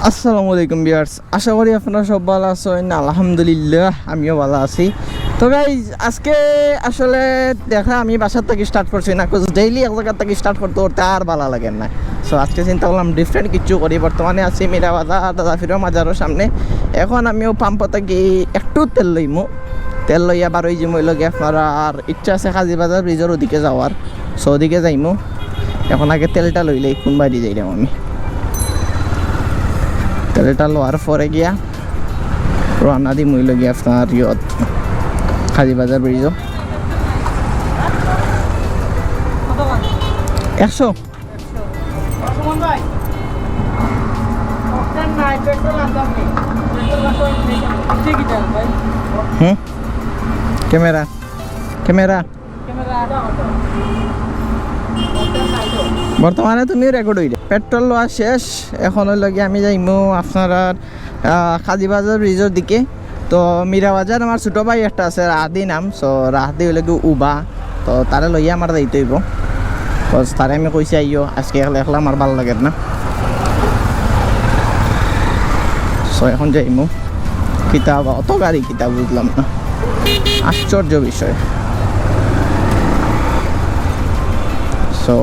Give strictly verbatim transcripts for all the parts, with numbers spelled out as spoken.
আসসালামু আলাইকুম ভিউয়ার্স, আশা করি আপনারা সব ভালা আছইন। আলহামদুলিল্লাহ, আমিও ভালা আছি। তো গাইজ, আজকে আসলে দেখা আমি বাসার থাকি স্টার্ট করছি না, কজ ডেইলি এক জাগার থাকি স্টার্ট করতে করতে আর ভালা লাগে না। সো আজকে চিন্তা করলাম ডিফারেন্ট কিছু করি। বর্তমানে আছি মীরা বাজার, দাদা ফিরো মাজারর সামনে। এখন আমিও পাম্প থাকি একটু তেল লইমু, তেল লইয়া বারোই যিমু অইলো গিয়া আপনার আর ইচ্ছা আছে কাজী বাজার ব্রিজর ওদিকে যাওয়ার। সো ওদিকে যাইমু। এখন আগে তেলটা লইলে কোন বাড়ি যাইলাম আমি। তেলটা লওয়ার পরে গিয়া রওনা দিমু অইলো গিয়া আপনার ইয়ত কাজী বাজার ব্রিজও। একশো। হুম। Camera, camera. বর্তমানে তুমি রেকর্ড অইলে পেট্রোল লওয়া শেষ। এখন অইলো গিয়া আমি যাইমু আপনার কাজী বাজার ব্রিজর দিকে। তো মীরা বাজার আমার ছোট ভাই একটা আছে, রাহাদি নাম। সো রাহাদি অইলো গিয়া উবা, তো তারে লইয়া আমার যাইতে অইবো। কজ তারে আমি কইছি আইও, আজকে একলা একলা আমার ভালা লাগে না। সো এখন যাইমু। কিতা বা অত গাড়ি কিতা বুঝলাম না, আশ্চর্য বিষয়। সো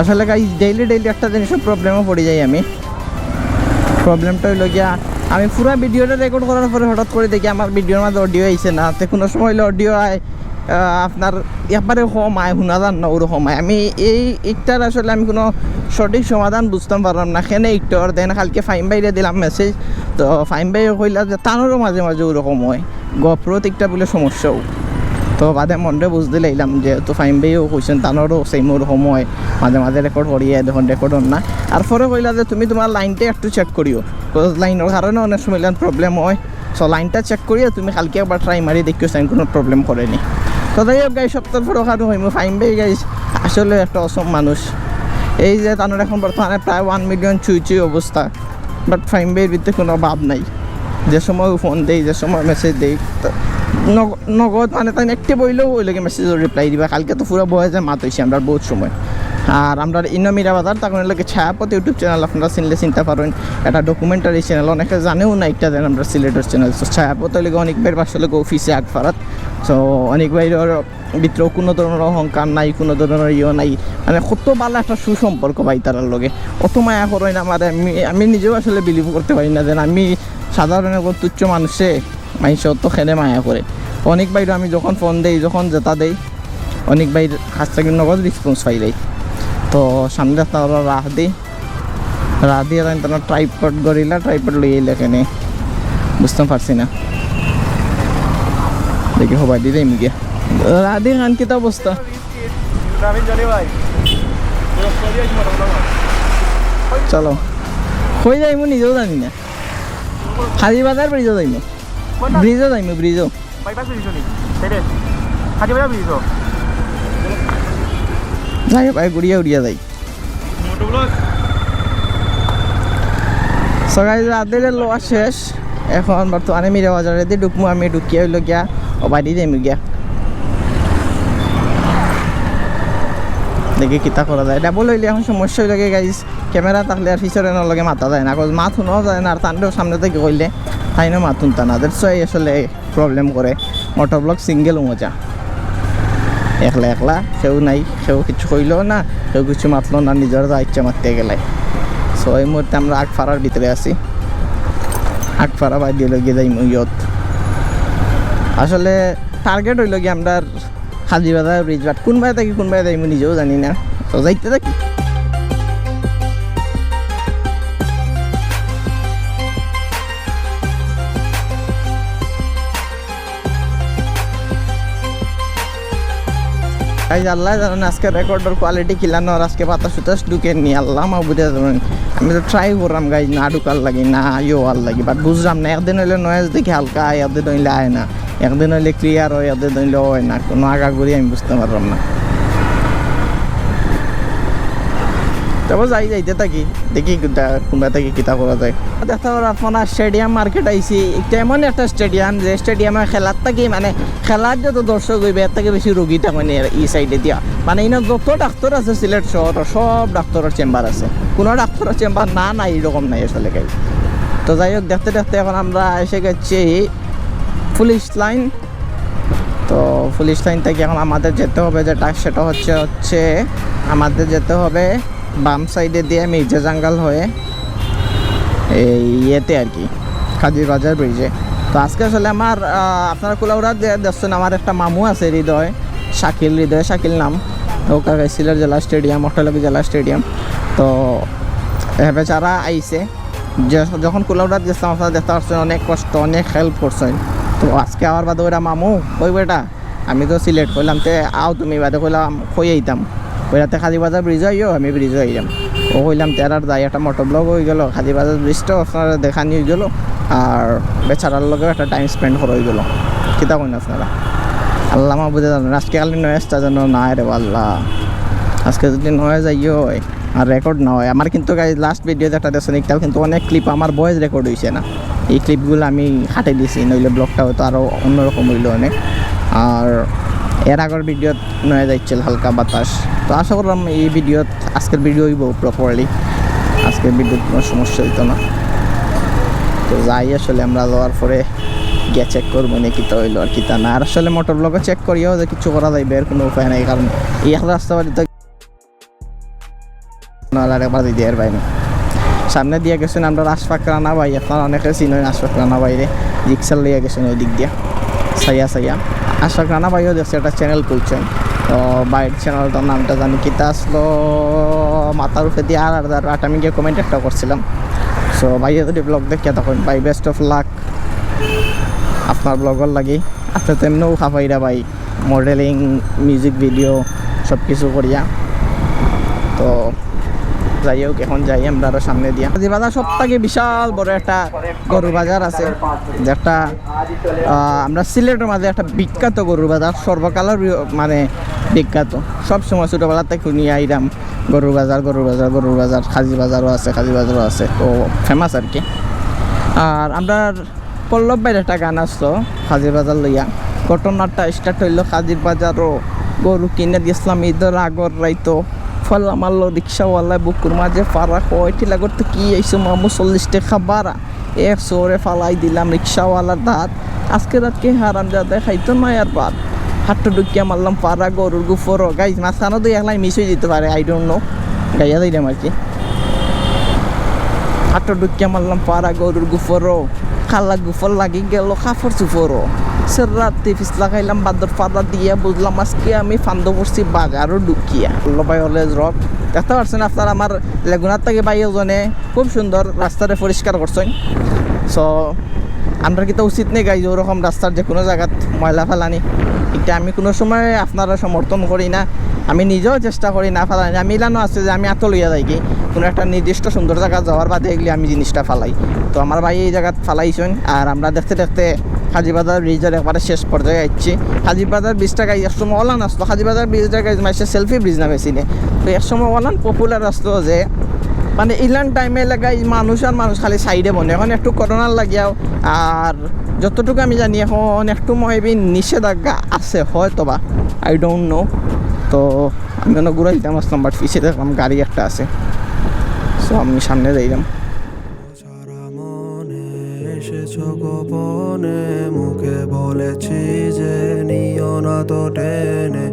আসলে গাইজ, ডেইলি ডেইলি একটা জিনিসর প্রবলেমও পড়ি যাই আমি। প্রবলেমটা অইলো গিয়া, আমি পুরা ভিডিওটা রেকর্ড করার পরে হঠাৎ করি দেখি আমার ভিডিওর মাঝে অডিও আইছে না। তে কুনু সময় অইলে অডিও আয়, আহ, আপনার একবারে কম আয়, হুনা যার না, ওরকম আয়। আমি এই ইকটার আসলে আমি কুনু সঠিক সমাধান বুঝতাম পারলাম না। কেনে ইকটার দেন কালকে ফাহিম ভাইরে দিলাম মেসেজ, তো ফাহিম ভাই কইলা যে তানরও মাঝে মাঝে ওরকম অয়। গোপ্রোত একটা বুলে সমস্যা অউ। তো বাদে মনরে বুঝ দিলাইলাম, যেহেতু ফাহিম ভাইও কইছইন, তানরও সেম ওরকম অয়, মাঝে মাঝে রেকর্ড করিয়া দেখইন রেকর্ড অর না। আর পরে কইলা যে তুমি তুমার লাইনটা একটু চেক করিও, কজ লাইনর কারণে অনেক সময় ইলান প্রবলেম অয়। সো লাইনটা চেক করিয়া তুমি কালকে একবার ট্রাই মারি দেখিও, সাইন কুনু প্রবলেম করে নি। তো যাই হোক গাইজ, সত্যর পরও কারো কইমু, ফাহিম ভাই গাইজ আসলে একটা অসম মানুষ। এই যে তানর এখন বর্তমানে প্রায় ওয়ান মিলিয়ন ছুঁই ছুঁই অবস্থা, বাট ফাহিম ভাইর ভিতরে কুনু অভাব নাই। যে সময় ফোন দেই, যে সময় মেসেজ দেই, তো নগ-, নগদ মানে তাইন অ্যাক্টিভ অইলেউ অইলো গিয়া মেসেজর রিপ্লাই দিবা। কালকে তো পুরা বয়ে যে মাত অইছে আমরার বউত সময়। আর আমরার ইনো মীরা বাজার, তখন অইলো গিয়া ছায়াপথ YouTube চ্যানেল, আপনারা চিনলে চিনতা পারইন। এটা ডকুমেন্টারি চ্যানেল, অনেকে জানেও না এটা যে আমরার সিলেটর চ্যানেল। তো ছায়াপথ অইলো গিয়া অনিক ভাইর বাসা অইলো গিয়া অফিসে আগফাড়াত। তো অনিক ভাইর ভিতরেও কুনু ধরনর অহংকার নাই, কুনু ধরনর ইয়ে নাই, মানে কত ভালা একটা সুসম্পর্ক ভাই তারার লগে, অত মায়া করইন আমারে। আমি, আমি নিজেও আসলে বিলিভ করতে পারি না যে আমি সাধারণ একজন তুচ্ছ মানুষে মাইনষে অত কেনে মায়া করে। অনিক ভাইরে আমি যখন ফোন দেই, যখন যেটা দেই, অনিক ভাইর কাছ থাকি নগদ রেসপন্স পাই যাই। তো সামনে একটা ওরা রাহাদি, রাহাদি আর তারা ট্রাইপড, গরিলা ট্রাইপড লইয়া আইলা কেনে, বুঝতাম পারছি না। দেখি হবাই দি যাইমু গিয়া। রাহাদি খান, কিতা অবস্থা? চলো, কই যাইমু নিজেও জানি না। কাজী বাজার ব্রিজও যাইমু। ব্রিজও যাইমু, ব্রিজও। বাইপাস ব্রিজও নি? সাইডে। কাজী বাজার ব্রিজও। যাই ভাই, ঘুরিয়া উড়িয়া যাই। So guys, রাতের লওয়া শেষ। এখন বর্তমানে মীরা বাজারেদি ঢুকমু আমি, ঢুকিয়া অইলো গিয়া অবায়দি যাইমু গিয়া। দেখি কিতা করা যায়। ডাবল অইলে এখন সমস্যা অইলো গিয়া গাইজ, ক্যামেরা থাকলে আর ফিছনর লগে মাতা যায় না, কজ মাত হুনাও যায় না, আর তানরেও সামনে থাকি কইলে তাইনও মাত হুনতা না। That's why আসলে প্রবলেম করে। মোটর ব্লগ সিঙ্গেল মজা, একলা একলা, কেউ নাই, কেউ কিছু কইলো না, কেউ কিছু মাতলো না, নিজর যা ইচ্ছা মাততে গেলে। So এই মুহূর্তে আমরা আগফাড়ার ভিতরে আছি, আগফাড়া বায়দি অইলো গিয়া যাইমু ইয়ত। আসলে টার্গেট অইলো গিয়া আমরার কাজী বাজার ব্রিজ, but কুনবায় থাকি কুনবায় যাইমু নিজেও জানি না। তো যাইতে থাকি। Guys, আল্লায় জানইন আজকে রেকর্ডর কোয়ালিটি কিলান অর, আজকে বাতাস উতাস ঢুকের নি, আল্লা মাবুদে জানইন। আমি তো ট্রাই কররাম guys, না ঢুকার লাগি, না ইয়ে অওয়ার লাগি, but বুঝরাম না, একদিন অইলে নয়েজ দেখি হালকা আয়, একদিন অইলে আয় না, একদিন অইলে ক্লিয়ার অয়, একদিন অইলে অয় না, কুনু আগাগুড়ি আমি বুঝতে পাররাম না। তো তবে যাই যাইতে থাকি, দেখি কোনটা, কোনটা থাকি কিতা করা যায়। দেখতে পারো আপনারা স্টেডিয়াম মার্কেট আইছি, একটা এমন একটা স্টেডিয়াম যে স্টেডিয়ামে খেলার থাকি মানে খেলার যত দর্শক অইবে এর থাকি বেশি রোগী থাকইন ই সাইডে দিয়া। মানে ইনো যত ডাক্তার আছে সিলেট শহর সব ডাক্তারের চেম্বার আছে, কোনো ডাক্তারের চেম্বার না নাই এরকম নাই আসলে গাইস। তো যাই হোক দেখতে দেখতে এখন আমরা এসে গেছি পুলিশ লাইন। তো পুলিশ লাইন থেকে এখন আমাদের যেতে হবে যেটা, সেটা হচ্ছে, হচ্ছে আমাদের যেতে হবে বাম সাইডে দিয়ে মির্জা জাঙ্গাল হয়ে এই ইয়েতে আর কি, কাজীর বাজার ব্রিজে। তো আজকে আসলে আমার, আহ, আপনারা কুলাউড়া দে-, দেখছেন, আমার একটা মামু আছে হৃদয়, শাকিল, হৃদয় শাকিল নাম। ও কাকা সিলেট জেলা স্টেডিয়াম, অটলকি জেলা স্টেডিয়াম। তো এ বেচারা আইছে, যে যখন কুলাউড়াত গেছিলাম, আপনারা দেখতে পারছেন, অনেক কষ্ট, অনেক হেল্প করছেন। তো আজকে আমার বাদে ওরা মামু, ওই বেটা, আমি তো সিলেট কইলাম, তে আও তুমি বাদে কইলাম, কই আইতাম। কইলাতে কাজী বাজার ব্রিজ আইও, আমি ব্রিজ আইলাম। ও কইলাম, তেরার যাই একটা মোটর ব্লগ হয়ে গেল, কাজী বাজার ব্রিজটাও আপনারা দেখানি হয়ে গেল, আর বেচারার লগেও একটা টাইম স্পেন্ড করা হয়ে গেল। কিতা কইন আপনারা? আল্লাহ মাহবুদে জানেন, আজকে খালি নয়েজটা যেন না রে আল্লাহ। আজকে যদি নয়েজ আইও হয়, আর রেকর্ড না হয়। আমার কিন্তু গাইজ লাস্ট ভিডিও যেটা দেখছেন, একটাও কিন্তু অনেক ক্লিপ আমার ভয়েস রেকর্ড হইছে না। এই ক্লিপগুলো আমি কাটি দিছি, নইলে ব্লগটা হয়তো আরও অন্যরকম হইলো অনেক। আর এর আগের ভিডিওত নয়েজ আইছিল হালকা বাতাস। তো আশা করলাম এই ভিডিওত, আজকের ভিডিও হইব প্রপারলি, আজকের ভিডিওত কোনো সমস্যা হইতো না। তো যাই আসলে আমরা যাওয়ার পরে গিয়া চেক করবো নি কিতা হইলো আর কিতা না। আর আসলে মোটর ব্লগে চেক করিও যে কিছু করা যাইবে, এর কোনো উপায় নাই, কারণ এই রাস্তা বাড়িতে নালার একবার দিদি এর বাইরে। সামনে দিয়ে গেছেন আমরা আশফাক রানা ভাই, আপনারা অনেকে চিনেন আশফাক রানা ভাইরে, রিক্সা লইয়া গেছেন ওই দিক দিয়া, সাইয়া সাইয়া। আশফাক রানা ভাইও দেখছে একটা চ্যানেল খুলছেন, তো ভাইর চ্যানেলটার নামটা জানি কিতা আসলো, মাথার উপরে দিয়ে আর আর আর আমি গিয়ে কমেন্ট একটা করছিলাম। সো ভাইয়া যদি ব্লগ দেখিয়া তখন ভাই বেস্ট অফ লাক আপনার ব্লগর লাগি। আপনি তো এমনিও খাফাইরা ভাই, মডেলিং, মিউজিক ভিডিও সব কিছু করিয়া। তো যাই হোক, এখন যাই আমরা আরো সামনে দিয়া। কাজী বাজার সব থেকে বিশাল বড় একটা গরু বাজার আছে, যেটা, আহ, আমরা সিলেটের মাঝে একটা বিখ্যাত গরু বাজার, সর্বকালের বি-, মানে বিখ্যাত। সব সময় ছোটবেলা থেকে শুনি আইরাম গরু বাজার, গরু বাজার, গরু বাজার, কাজী বাজারও আছে, কাজী বাজারও আছে, তো ফেমাস আর কি। আর আমরা পল্লব ভাইর একটা গান আসতো কাজীর বাজার লইয়া। ঘটনাটা স্টার্ট হইলো কাজীর বাজারও, গরু কিনে দিয়েছিলাম ঈদের আগর রাইতো। ফলা মারলো রিক্সাওয়ালায় বুকুর মাঝে ফাড়া, কয় ঠেলা করতে কি আইছো মামু, চল্লিশ টাকা ভাড়া। এক চোরে ফালাই দিলাম রিক্সাওয়ালার দাঁত। আজকে রাত কে হারাম জাদা খাইতো না আর ভাত। হাট্টু ডুকিয়া মারলাম ফাড়া গরুর গুফরও। গাইজ, মাঝখানে দুই এক লাইন মিস হয়ে যেতে পারে, আই ডোন্ট নো, গাইয়া দিলাম আর কি। হাট্টু ডুকিয়া মারলাম ফাড়া গরুর গুফরও, কালা গুফর লাগি গেল কাপড় চুপরও। সের রাতে ফিস লাগাইলাম বাদর ফাড়া দিয়া, বুঝলাম আজকে আমি ফান্দো পড়ছি বাজারও ঢুকিয়া। হলো ভাই, অলওয়েজ রক। দেখতে পাচ্ছেন আপনারা আমার লেগুনার থেকে ভাই ওজনে খুব সুন্দর রাস্তাটা পরিষ্কার করছেন। সো আমরা কিন্তু উচিত নেই গাইজ ওরকম রাস্তার যে কোনো জায়গাত ময়লা ফেলানি। এটা আমি কোনো সময় আপনারা সমর্থন করি না, আমি নিজেও চেষ্টা করি না ফেলানি। আমি ইলানো আছে যে আমি আতো লইয়া যাই কি কোনো একটা নির্দিষ্ট সুন্দর জায়গা যাওয়ার বাদে এগুলি আমি জিনিসটা ফালাই। তো আমার ভাই এই জায়গাত ফালাইছেন, আর আমরা দেখতে দেখতে কাজীবাজার ব্রিজের একবারে শেষ পর্যায়ে আইছি। কাজীবাজার ব্রিজটা গাইজ একসময় অলান আসতো, কাজীবাজার ব্রিজটা গাইজ মাইসে সেলফি ব্রিজ নামে চিনে। তো একসময় অলান পপুলার আসতো যে মানে ইলান টাইমে এলাকায় মানুষ আর মানুষ খালি সাইডে বনে। এখন একটু করোনার লাগিয়াও, আর যতটুকু আমি জানি এখন একটু ময়বি নিষেধাজ্ঞা আছে হয়তো বা, আই ডোন্ট নো। তো আমি অন্য ঘুরাইতাম আসলাম, বাট পিছে দেখলাম গাড়ি একটা আছে। সো আমি সামনে যাইলাম। সারা মনে এসেছো গোপনে, মুখে বলেছি যে নিও না তো টেনে।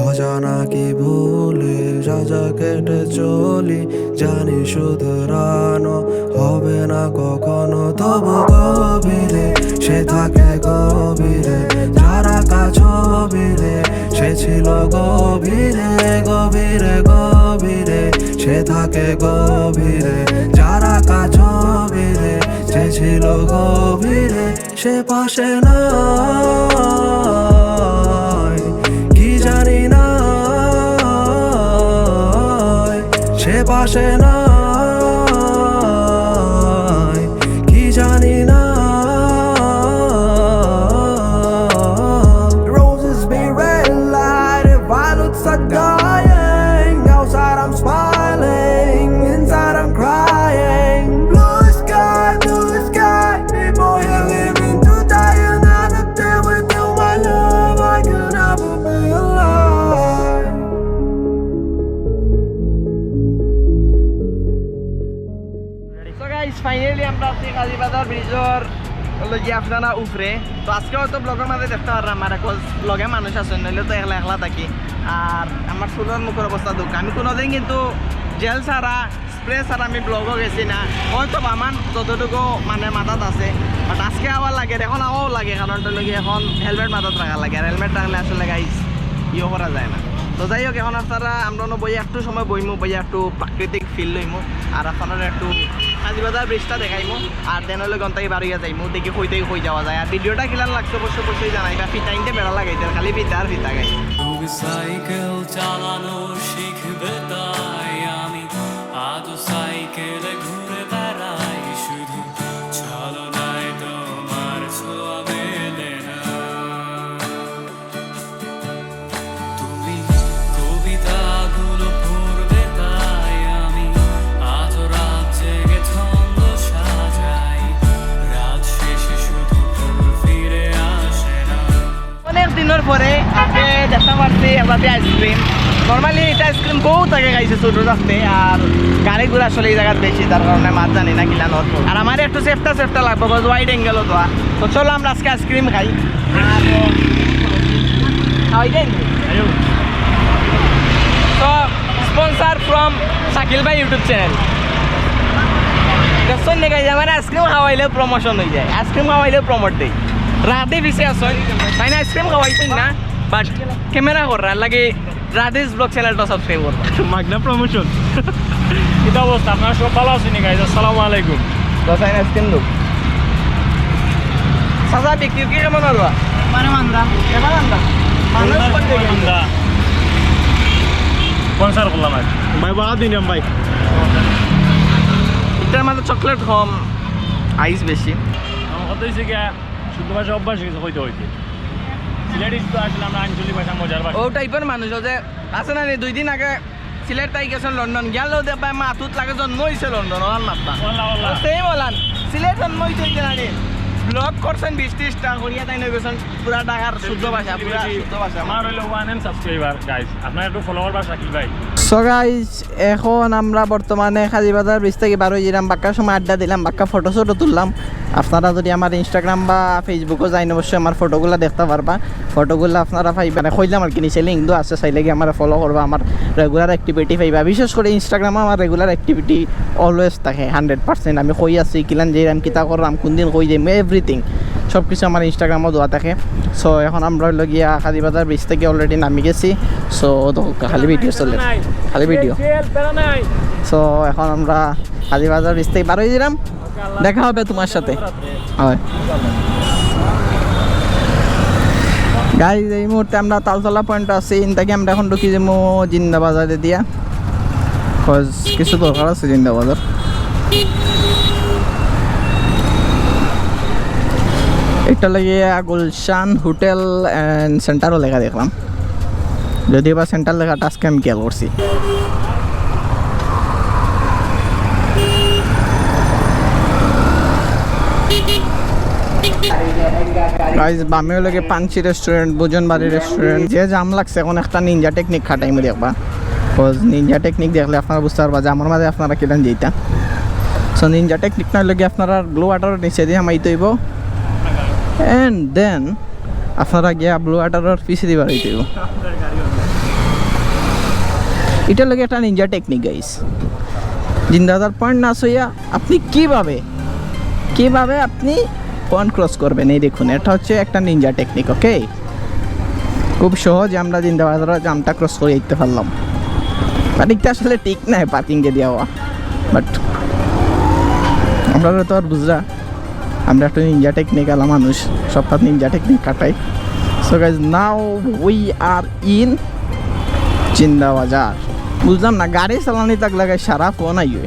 অজানা কি ভুলে যা যা কেটে চলি, জানি শুধরানো হবে না কখনো। তবু গভীরে সে থাকে গভীরে, যারা কাছ গভীরে সে ছিল গভীরে, গভীরে, গভীরে। সে থাকে গভীরে, যারা কাছ গভীরে, সে ছিল গভীরে। সে পাশে নাই, কি জানি না, সে পাশে নাই, কি জানি না। Roses be red light, violets are dying. Outside I'm smiling, finally আমরা আছি কাজীবাজার ব্রিজর লগে আপনারা উপরে। তো আজকে হয়তো ব্লগর মাঝে দেখতা পাররা আমার, cause লগে মানুষ আছে, নাইলে তো একলা একলা থাকি। আর আমার চুলর মুখর অবস্থা দুঃখ, আমি কোনোদিন কিন্তু জেল ছাড়া, স্প্রে ছাড়া আমি ব্লগও গেছি না। হয়তো বা আমার যতটুকু মানে মাথাত আছে, বাট আজকে আবার লাগে, এখন আবার লাগে, কারণটা লাগে এখন হেলমেট মাথাত রাখা লাগে, আর হেলমেট রাখলে আসলে গাইস ইয়ে করা যায় না। তো যাই হোক, এখন আপনারা আমরা অনো বইয়া একটু সময় বইমু, বইয়া একটু প্রাকৃতিক ফিল লইমু, আর আপনারা একটু কাজীবাজার ব্রিজটা দেখাইমু, আর দেন হইলে গন্তাকি বারইয়া যাইমু, দেখি কইতে কই যাওয়া যায়। আর ভিডিওটা কিলান লাগছে অবশ্যই অবশ্যই জানাইবা। ফিতা ইনতে বেড়া লাগাইতে, খালি ফিতা আর ফিতা গাইস। তুমি সাইকেল চালানো শিখবে তাই আমি আজও সাইকেলে ঘুরে বেড়াই, শুধু ছলনায় তোমার ছোঁয়া মেলে না। তুমি কবিতাগুলো পড়বে তাই আমি আজও রাত জেগে ছন্দ সাজাই, রাত শেষে শুধু ভোর ফিরে আসে না। অনেক দিনর পরে আজকে দেখতে পারছি এবারে আইসক্রিম। নরমালি এটা আইসক্রিম কৌ থেকে খাইছে ছোট থাকতে, আর গাড়ি ঘোড়া আসলে এই জায়গাত বেশি, তার কারণে মাত জানি না কিলান অর। আর আমার একটু সেফটা সেফটা লাগবে, cause ওয়াইড অ্যাঙ্গেলও তো। তো চলো আমরা আজকে আইসক্রিম খাই। আর খাওয়াই দেন। তো স্পন্সর ফ্রম শাকিল ভাই YouTube চ্যানেল। দেখছেন নি গাইস, আমার আইসক্রিম খাওয়াইলে প্রমোশন হয়ে যায়, আইসক্রিম খাওয়াইলে প্রমোট দেয়। রাতে পিছে আসুন, তাই না আইসক্রিম খাওয়াইছেন না, বাট ক্যামেরা করার লাগে রাধেশ ব্লগ চ্যানেলটা সাবস্ক্রাইব করবা। মাগনা প্রমোশন। কিতা অবস্থা? আপনারা সব ভালো আছেন নি গাইস? আসসালামু আলাইকুম। তো সাইন আইসক্রিম দেও। চাচা, বিক্রি কি কেমন হলো? মানে মান্দা। এবার মান্দা। মানুষ কোন দিকে? মান্দা। স্পন্সর করলাম আর। ভাই, বাদ দিন ভাই। এটার মাঝে চকলেট কম, আইস বেশি। আমার কথা হইছে গিয়া, শুদ্ধ ভাষা অভ্যাস হইছে হইতে হইতে। সিলেটি তো আসলে আমরা আঞ্চলিক ভাষা, মজার ভাষা। ও টাইপের মানুষ, ও যে আছে না রে, দুই দিন আগে সিলেট তাই গেছেন লন্ডন, গেল দেখবা মাতুত লাগে জন্ম হইছে লন্ডন, ওলান মাতবা। OLA, OLA. তো সেম ওলান, সিলেট জন্ম হইতে হইতে না রে, ব্লগ করছেন বিশ ত্রিশটা, করিয়া তাই নই গেছেন পুরা ঢাকার শুদ্ধ ভাষা, পুরা শুদ্ধ ভাষা। আমার হইলো ওয়ান এন সাবস্ক্রাইবার, গাইস। আপনারা একটু ফলো করবা শাকিল ভাই। সো গাইস, এখন আমরা বর্তমানে কাজীবাজার ব্রিজ থেকে বার হয়ে যেরাম, বাক্কা সময় আড্ডা দিলাম, বাক্কা ফটো শটো তুললাম। আপনারা যদি আমার ইনস্টাগ্রাম বা ফেসবুকও যাইন, অবশ্যই আমার ফটোগুলা দেখতা পারবা। ফটোগুলা আপনারা পাইবা, মানে, কইলাম আর কি, নিচে লিঙ্ক দেওয়া আছে, চাইলে গিয়া আমারে ফলো করবা। আমার রেগুলার অ্যাক্টিভিটি পাইবা, বিশেষ করে ইনস্টাগ্রামে আমার রেগুলার অ্যাক্টিভিটি অলওয়েজ থাকে, হান্ড্রেড পার্সেন্ট। আমি কই আছি, কিলান যাইরাম, কিতা কররাম, কোন দিন কই যাইমু, এভরিথিং, সব কিছু আমার ইনস্টাগ্রামও দেওয়া থাকে। সো এখন আমরা হইলো গিয়া কাজীবাজার ব্রিজ থেকে অলরেডি নামি গেছি। সো তো খালি ভিডিও চলে, খালি ভিডিও। সো এখন আমরা কাজীবাজার ব্রিজ থেকে বার হয়ে দিলাম, দেখা হবে তোমার সাথে। হয় গাইস, এই মুহূর্তে আমরা তালতলা পয়েন্ট আছি, ইন থেকে আমরা এখন ঢুকি যাবো জিন্দাবাজারে দিয়া, কজ কিছু দরকার আছে জিন্দাবাজার। এটা লাগে গুলশান হোটেল অ্যান্ড সেন্টারও লেখা দেখলাম, যদিও বা সেন্টার লেখাটা আজকে আমি খেয়াল করছি। গাইস, বামে লাগে পাঞ্চি রেস্টুরেন্ট, ভোজন বাড়ি রেস্টুরেন্ট। যে জাম লাগছে, এখন একটা নিনজা টেকনিক খাটাইমু দেখবা, কজ নিনজা টেকনিক দেখলে আপনারা বুঝতে পারবা যে আমার মাঝে আপনারা কিলান যেটা। সো নিনজা টেকনিক না হইলে কি আপনারা ব্লু ওয়াটার নিচে দিয়ে হামাইতে হইব, অ্যান্ড দেন আপনারা গিয়া ব্লু ওয়াটারের পিছে দিবার হইতে হইব। এটা লাগে একটা নিনজা টেকনিক গাইস। জিন্দাবাজার পয়েন্ট না সইয়া আপনি কিভাবে, কিভাবে আপনি পয়েন্ট ক্রস করবেন, এই দেখুন, এটা হচ্ছে একটা নিনজা টেকনিক। ওকে, খুব সহজে আমরা জিন্দাবাজারের জামটা ক্রস করে দিতে পারলাম। বাট এটা আসলে ঠিক নাই পার্কিংয়ে দেওয়া, বাট আমরা তো আর বুঝরা, আমরা একটা নিনজা টেকনিক আলা মানুষ, সবটা নিনজা টেকনিক খাটাই। So guys, now we are in Zindabazar. বুঝলাম না, গাড়ি চালানি তাক লাগাই সারা ফোন আইয়ে,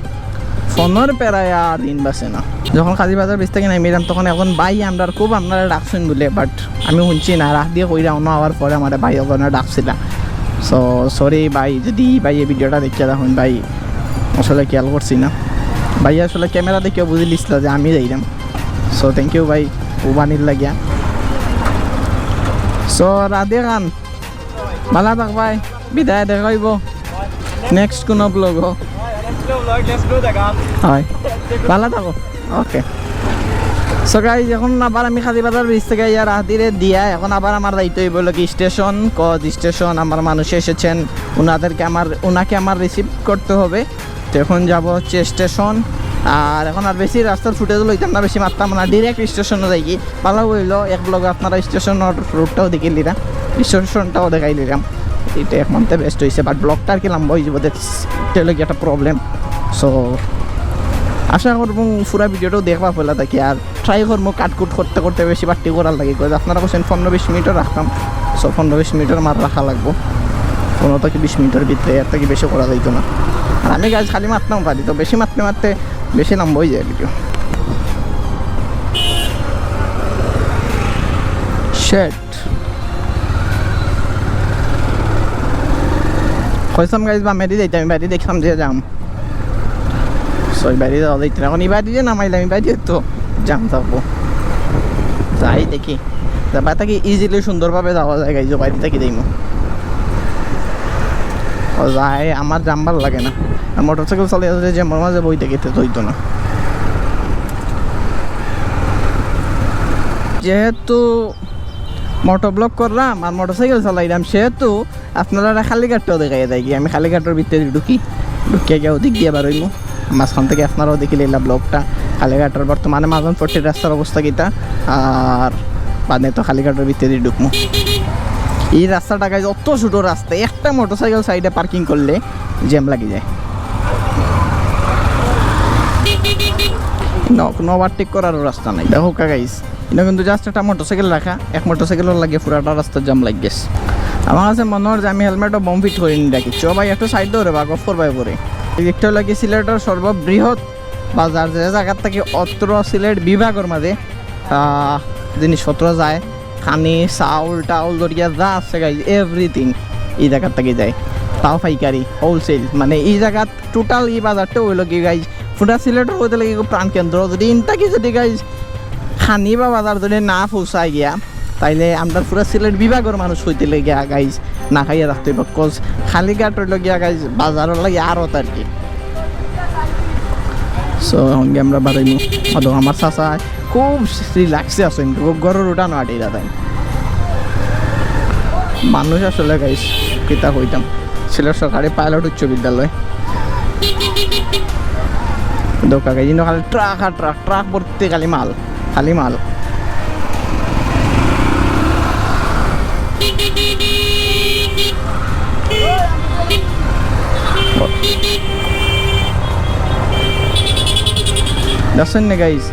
ফোনের প্যারায় আর দিন বাসে না। যখন কাজীবাজার ব্রিজ থেকে নামিলাম, তখন একজন ভাই আমরার খুব আপনারা ডাকছেন বলে, বাট আমি শুনছি না, রাস্তা দিয়া কইরা অনো আওয়ার পরে আমার ভাই ওখানে ডাকছিলা। সো সরি ভাই, যদি ভাই এই ভিডিওটা দেখিয়া দেখুন ভাই, আসলে খেয়াল করছি না। ভাই আসলে ক্যামেরা দেখিয়া বুঝি লিছিল যে আমি যাইলাম। সো থ্যাংক ইউ ভাই, উবানির লাগিয়া। সো রাধে খান, ভালা থাক ভাই, বিদায়, দেখা হইব নেক্সট কোনো ব্লগও। হয়। ভালা থাকো। ওকে। সো গাইজ, এখন আবার আমি কাজীবাজার ব্রিজ থাকি আইয়া রাহাদিরে দিয়া এখন আবার আমার যাইতে অইবো লগে স্টেশন, কজ স্টেশন। আমার মানুষ এসেছেন, ওনাদেরকে আমার ওনাকে আমার রিসিভ করতে হবে। তো এখন যাবো হচ্ছে স্টেশন। আর এখন আর বেশি রাস্তার ফুটেজ লইতাম না, বেশি মাততাম না, ডিরেক্ট স্টেশনো যাইগি। ভালা অইলো এক ব্লগে আপনারা স্টেশনর রুটটাও দেখিলিরা, স্টেশনটাও দেখাইলিরাম। ইটা এক মানতে বেস্ট অইছে, বাট ব্লগটা আর কি লম্বা অইযিবো, that's actually একটা প্রবলেম। সো আশা করমু পুরা ভিডিওটাও দেখবা পয়লা থাকি, আর ট্রাই করমু কাটকুট করতে করতে বেশি বাট্টি করার লাগি, কজ আপনারা কইছেন পনেরো বিশ মিনিটও রাখতাম। সো পনেরো বিশ মিনিটর মার রাখা লাগবো, পনেরো থাকি বিশ মিনিটর ভিতরে, এর থাকি বেশি করা যাইতো না। আর আমি গাইজ খালি মাততাম পারি, তো বেশি মাততে মাততে বেশি লম্বা অইযায় ভিডিও। শেট। কইছলাম গাইজ বামেদি যাইতে, আমি বাড়ি দেখলাম যে জাম। সো বাড়ি যাওয়া যাইতো না। এখন ই বাড়ি যে নামাইলাম, ই বাড়ি তো জাম থাকবো। যাই দেখি। যাবা থাকি ইজিলি সুন্দরভাবে যাওয়া যায় গাইজ, বাড়ি থাকি যাইমু। ও যায়, আমার জাম ভালা লাগে না। আর মোটরসাইকেল চালাই আছে যে আমার মাঝে বই দেখতে তো অইতো না। যেহেতু মোটো ব্লগ করলাম আর মোটরসাইকেল চালাইলাম, সেহেতু আপনারা কালীঘাটটাও দেখাই দেয় কি, আমি কালীঘাটর ভিতরে ঢুকি, ঢুকিয়া গিয়া ওদিক দিয়া বার অইমু। মাঝখান থাকি আপনারাও দেখিলিলা ব্লগটা। কালীঘাটর বর্তমানে মাজন পট্টির রাস্তার অবস্থা কিতা, আর বাদে তো কালীঘাটর ভিতরে ঢুকমু। এই রাস্তাটা গাইজ অত ছোট রাস্তা, একটা মোটরসাইকেল সাইডে পার্কিং করলে জ্যাম লাগি যায়। ন-, কোনো ওভারটেক করারও রাস্তা নাই। দেখো গাইজ, ইনো কিন্তু just একটা মোটরসাইকেল রাখা, এক মোটরসাইকেলর লাগি পুরাটা রাস্তা জাম লাগি গেছে। আমার কাছে মনে অর যে আমি হেলমেটও বম ফিট করি নি রাখি। চো ভাই, একটু সাইড দেও রে বা, গফ করবায় পরে। একটা অইলো গি সিলেটর সর্ববৃহৎ বাজার, যে জাগার থাকি অত্র সিলেট বিভাগর মাঝে, আহ, জিনিসপত্র যায়, খানি, চাউল টাউল ধরিয়া যা আছে গাইজ, এভরিথিং ই জাগার থাকি যায়। তাও পাইকারি, হোলসেল, মানে ই জাগাত টোটাল ই বাজারটা অইলো গি গাইজ, পুরা সিলেটর অইতে লাগি প্রাণকেন্দ্র। যদি ইন থাকি যদি গাইজ খানি বা বাজার যদি না পৌঁছায় গিয়া, তাইলে আমরা পুরা সিলেট বিভাগর মানুষ অইতে লাগি গাইজ না খাইয়া থাকতে অইবো। কজ কালীঘাট অইলো গিয়া গাইজ বাজারর লাগি আরত আর কি। সো এখন গিয়া আমরা বারইমু। অদো আমার চাচা খুব রিল্যাক্সে আছইন, ঘরর উঠানো আটিরা তাইন। মানুষ আসলে গাইজ কিতা কইতাম, সিলেট সরকারি পাইলট উচ্চ বিদ্যালয়। দোকা গাইজ, ইনো খালি ট্রাক আর ট্রাক, ট্রাক ভর্তি খালি মাল, খালি মাল। দেখছইন নি গাইজ,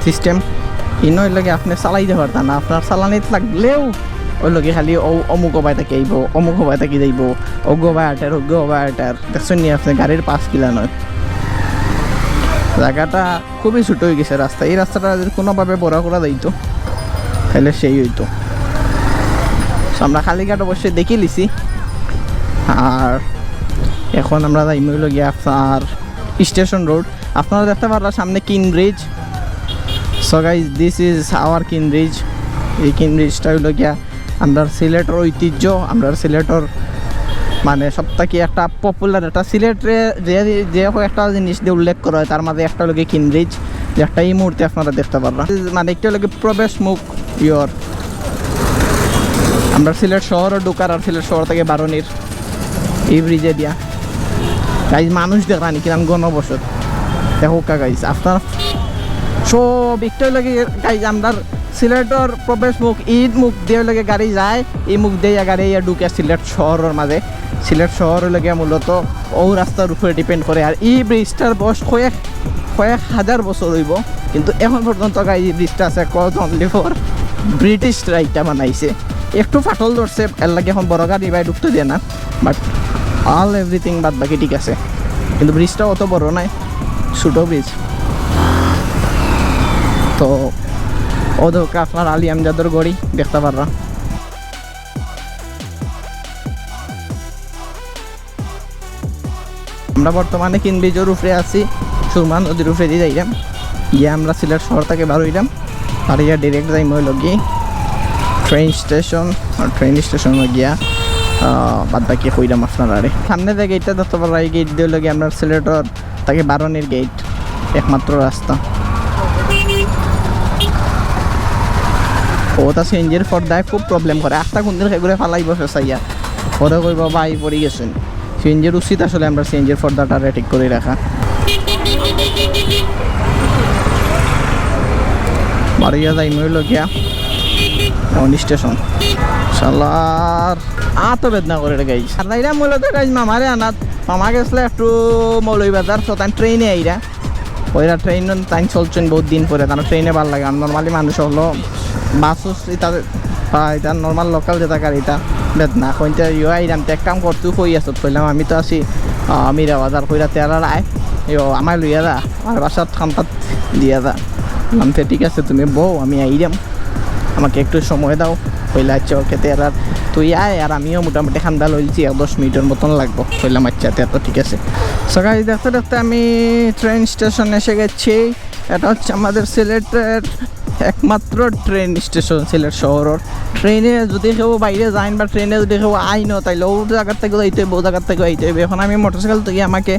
সিস্টেম ইনো অইলো গি আপনে চালাইতে পারতা না, আপনার চালানিত লাগলেও অইলো গি খালি অউ অমুক ওবায় থাকি আইবো, অমুক ওবায় থাকি যাইবো, অগু ওবায় আটার, অগু ওবায় আটার। দেখছইন নি আপনে গাড়ির পাশ কিলা নয়। জাগাটা খুবই ছোট অই গেছে রাস্তা। ই রাস্তাটা যদি কোনোভাবে বড় করা যাইতো, তাইলে সেই অইতো। তো আমরা কালীঘাট অবশ্যই দেখিলিছি। আর এখন আমরা যাইমু অইলো গিয়া আপনার স্টেশন রোড। আপনারা দেখতা পাররা সামনে Keane bridge. So guys, this is our Keane bridge. ই কিন ব্রিজটা অইলো গিয়া আমরার সিলেটর ঐতিহ্য, আমরার সিলেটর মানে সব থাকি একটা পপুলার, একটা সিলেটরে যে, যে একটা জিনিস দিয়া উল্লেখ করা অয়, তার মাঝে একটা অইলো গি কিন ব্রিজ, যেটা ই মুহূর্তে আপনারা দেখতা পাররা। মানে একটা অইলো গি প্রবেশ মুখ ইয়র, আমরার সিলেট শহরো ঢুকার আর সিলেট শহর থাকি বারনির ই ব্রিজে দিয়া। গাইজ, মানুষ দেখরা নি কিরাম ঘনবসত। দেখউক্কা গাইজ, আপনার সব একটা অইলো গি গাইজ, আমরার সিলেটর প্রবেশ মুখ, ই মুখ দিয়া অইলো গি গাড়ি যায়, ই মুখ দিয়া গাড়ি আইয়া ঢুকে সিলেট শহরর মাঝে। সিলেট শহর অইলো গিয়া মূলত অউ রাস্তার উপরে ডিপেন্ড করে। আর ই ব্রিজটার বয়স কয়েক, কয়েক হাজার বছর অইবো, কিন্তু এখন পর্যন্ত গাইজ ই ব্রিজটা আছে cause only for ব্রিটিশরা ইটা বানাইছে। একটু ফাটল ধরছে, এর লাগি এখন বড় গাড়ি বায় ঢুকতে দেয় না, but all everything বাদ বাকি ঠিক আছে। কিন্তু ব্রিজটা অত বড় নায়, ছোট ব্রিজ। তো অউ দেখউক্কা আপনার আলী আমজাদর ঘড়ি দেখতা পাররা। আমরা বর্তমানে কিন ব্রিজর উপরে আছি, সুরমা নদীর উপরেদি যাইরাম। গিয়া আমরা সিলেট শহর থাকি বার অইরাম, আর ইয়া ডাইরেক্ট যাইমু অইলো গি ট্রেন স্টেশন। আর ট্রেন স্টেশনো গিয়া, আহ, বাদ বাকি কইরাম আপনারারে। সামনে যে গেটটা দেখতা পাররা, ই গেট দিয়া অইলো গি আমরার সিলেটর থাকি বারনির গেট। একমাত্র রাস্তা। ওটা সিএনজির পর্দায় খুব প্রবলেম করে, আখতা কোন দিন এগুলো ফালাইব ফেসাইয়া, পরে কইব ভাই পড়ি গেছেন। সিএনজির উচিত আসলে আমরা সিএনজির পর্দাটা ঠিক করে রাখা। বাড়িয়া যাই মই লগিয়া এখন স্টেশন। শালার আতো বেদনা করে রে গাইস। আর যাইরা মূলত গাইস মামারে আনাত, মামা গেছলে একটু মৌলভীবাজার, so তাই ট্রেনে আইরা। ওইরা ট্রেন তাই চলছেন বহুত দিন পরে, কারণ ট্রেনে ভালো লাগে। আর নর্মালি মানুষ হলো বাস ইতা বা ইতা নর্মাল লোকাল যেটা গাড়ি ইতা বেদনা। কইতে ইয়ো আইরাম, তো এক কাম কর, তুই কই আছত? কইলাম আমি তো আছি আহ, মীরা বাজার। কইরা তেলার আয়, ইয়ো আমায় লইয়া যা, আমার বাসার ঠান্ডাত দিয়া যা। আমি তো ঠিক আছে, তুমি বউ, আমি আইরাম, আমাকে একটু সময় দাও। কইলা আচ্ছা ওকে, তেলার তুই আয়, আর আমিও মোটামুটি ঠান্ডা লইছি, এক দশ মিনিটের মতন লাগবো। কইলাম আচ্ছা, তে তো ঠিক আছে। সকালে দেখতে দেখতে আমি ট্রেন স্টেশন এসে গেছি। এটা হচ্ছে আমাদের সিলেটের একমাত্র ট্রেন স্টেশন, সিলেট শহরের। ট্রেনে যদি কেউ বাইরে যাইন বা ট্রেনে যদি কেউ আইন, তাইলে ও জায়গার থেকে যাইতে হইবে, ও জায়গার থেকে আইতে হইবে। এখন আমি মোটরসাইকেল থেকে আমাকে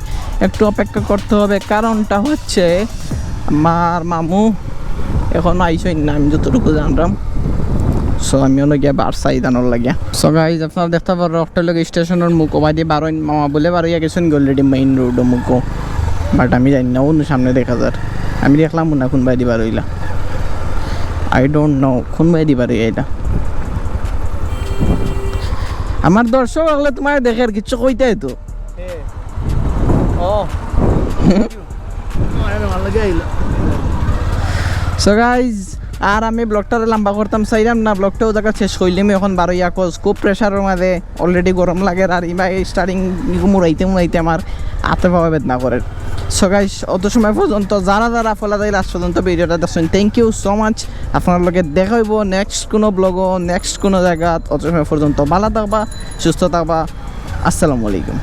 একটু অপেক্ষা করতে হবে, কারণটা হচ্ছে আমার মামু এখনো আইসইন না, আমি যতটুকু জানলাম। সো আমি অনো গিয়া বারসাই দানোর লাগিয়া। সো গাইজ, আপনারা দেখতে পারো একটা লোক স্টেশনের মুখ ওবাদি বারইন, মামা বলে বারইয়া গেছেন অলরেডি মেইন রোড মুখো, বাট আমি জানি না অন্য সামনে দেখা যার। আমি দেখলাম না কোন বাইদি বারইলা, আই ডোন্ট নো কোন বাইদি বারইয়া এটা। আমার দর্শক হকলে তোমার দেখের কিচ্ছু কইতাই তো। ও। সো গাইজ, আর আমি ব্লগটারে লম্বা করতাম চাইলাম না, ব্লগটাও জায়গা শেষ করলাম। এখন বারইয়া কজ খুব প্রেশারের মাঝে, অলরেডি গরম লাগে, আর ইমা স্টারিং মুড়াইতে মুড়াইতে আমার আতে পাওয়া বেদনা করে। সো গাইজ, অত সময় পর্যন্ত যারা যারা ফলা যায় লাস্ট পর্যন্ত ভিডিওটা দেখছেন, থ্যাংক ইউ সো মাচ। আপনার লগে দেখা হইব নেক্সট কোনো ব্লগও, নেক্সট কোনো জায়গা। অত সময় পর্যন্ত ভালো থাকবা, সুস্থ থাকবা। আসসালামু আলাইকুম।